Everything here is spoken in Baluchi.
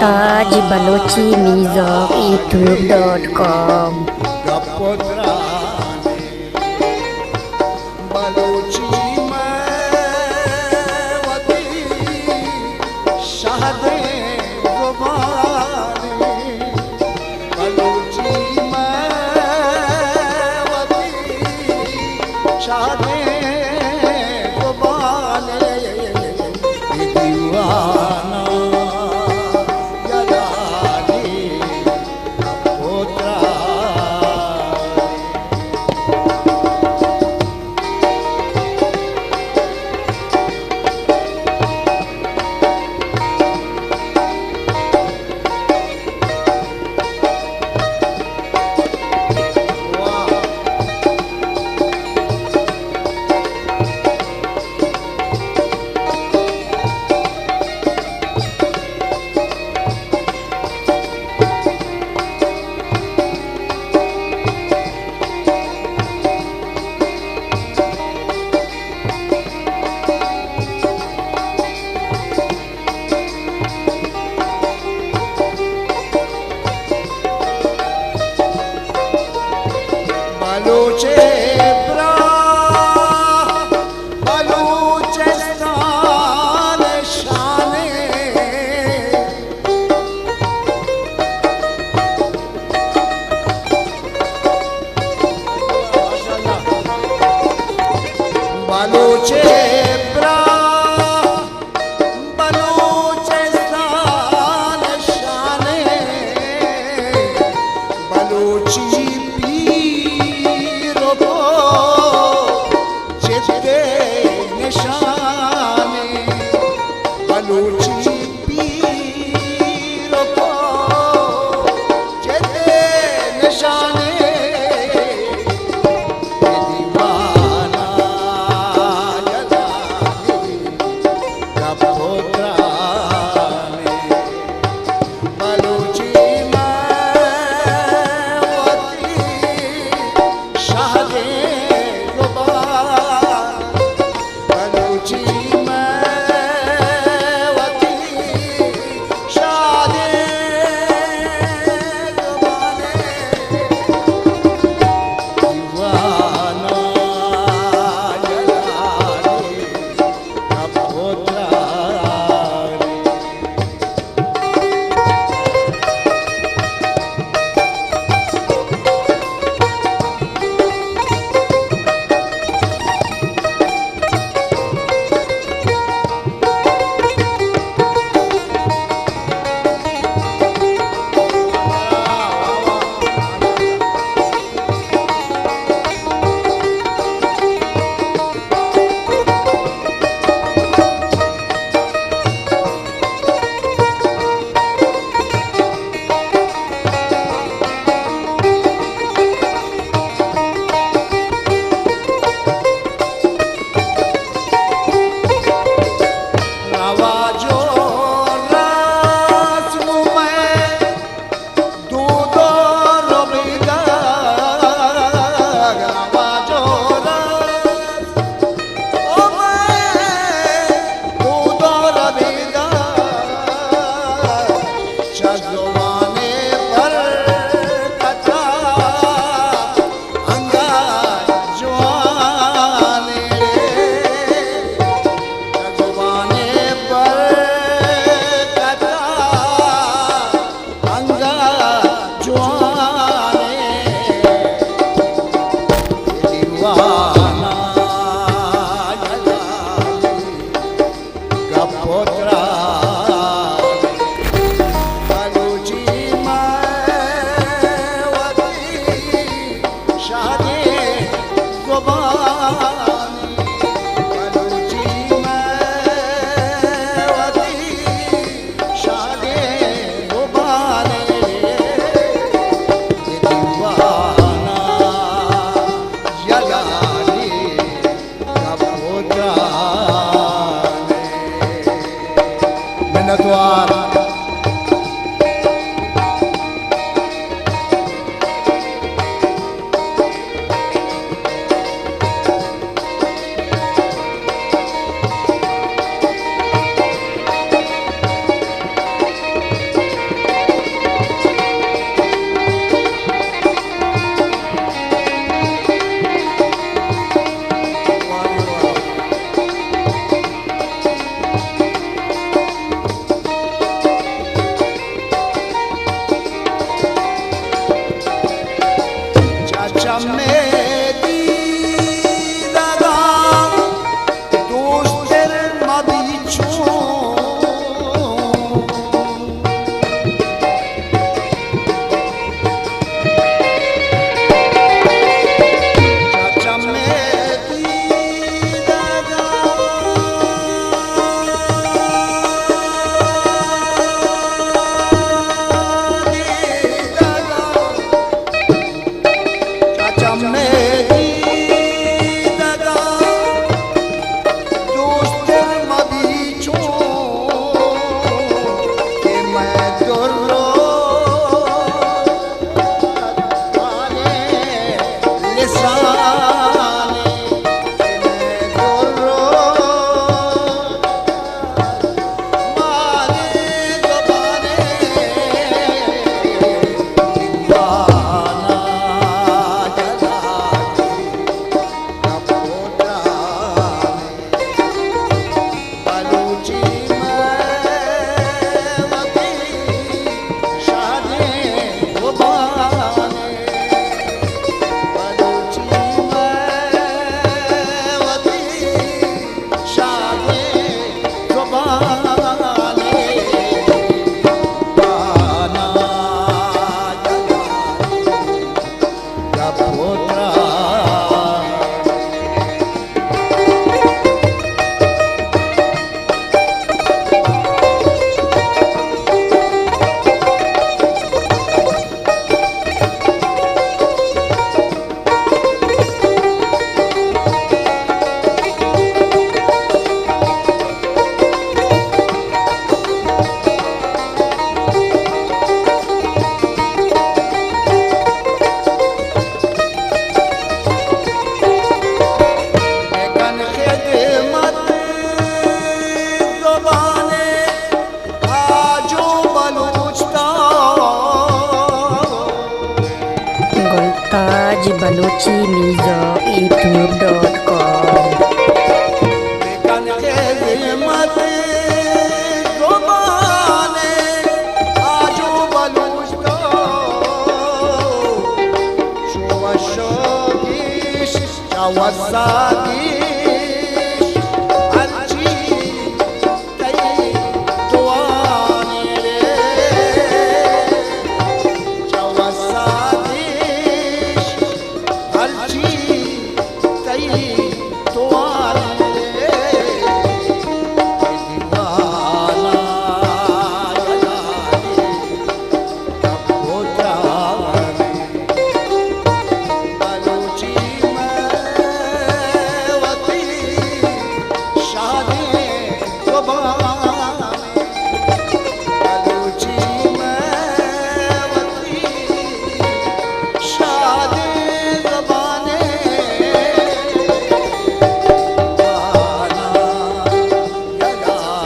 آج Balochi music YouTube dot com. گپ ءُ تران بلوچی مئے وتی شہدیں زبانے، بلوچی مئے وتی شہدیں زبانے، اے دیوانہ یلانی گپ ءُ تران۔ بلوچ ءِ براہ، بلوچستان ءِ شانے۔ بلوچ ءِ براہ، بلوچستان ءِ شانے، بلوچی پیر ءُ کو چد ءِ نشانے، بلوچی پیر ءُ کو چد ءِ نشانے، اے دیوانہ یلانی گپ ءُ ترانے۔ بلوچی مئے وتی شہدیں زبان، بلوچی مئے وتی شہدیں زبانے۔ چمے دیدگا دوستر مبی چون، چمے دیدگا دیدگا چمے دیدگا دوستر مبی چون، کہ مئے درو لسانے، کہ مئے درو بکن خدمت زبان آجو بلوچ تا۔ Gultaj Balochi music YouTube dot com. بکن خدمت زبان آجو بلوچ تا۔ شو شوگیش، چوساگیش، ہرچی تئی توان رے، چوساگیش، ہرچی تئی توان رے، دیوانا یلانی۔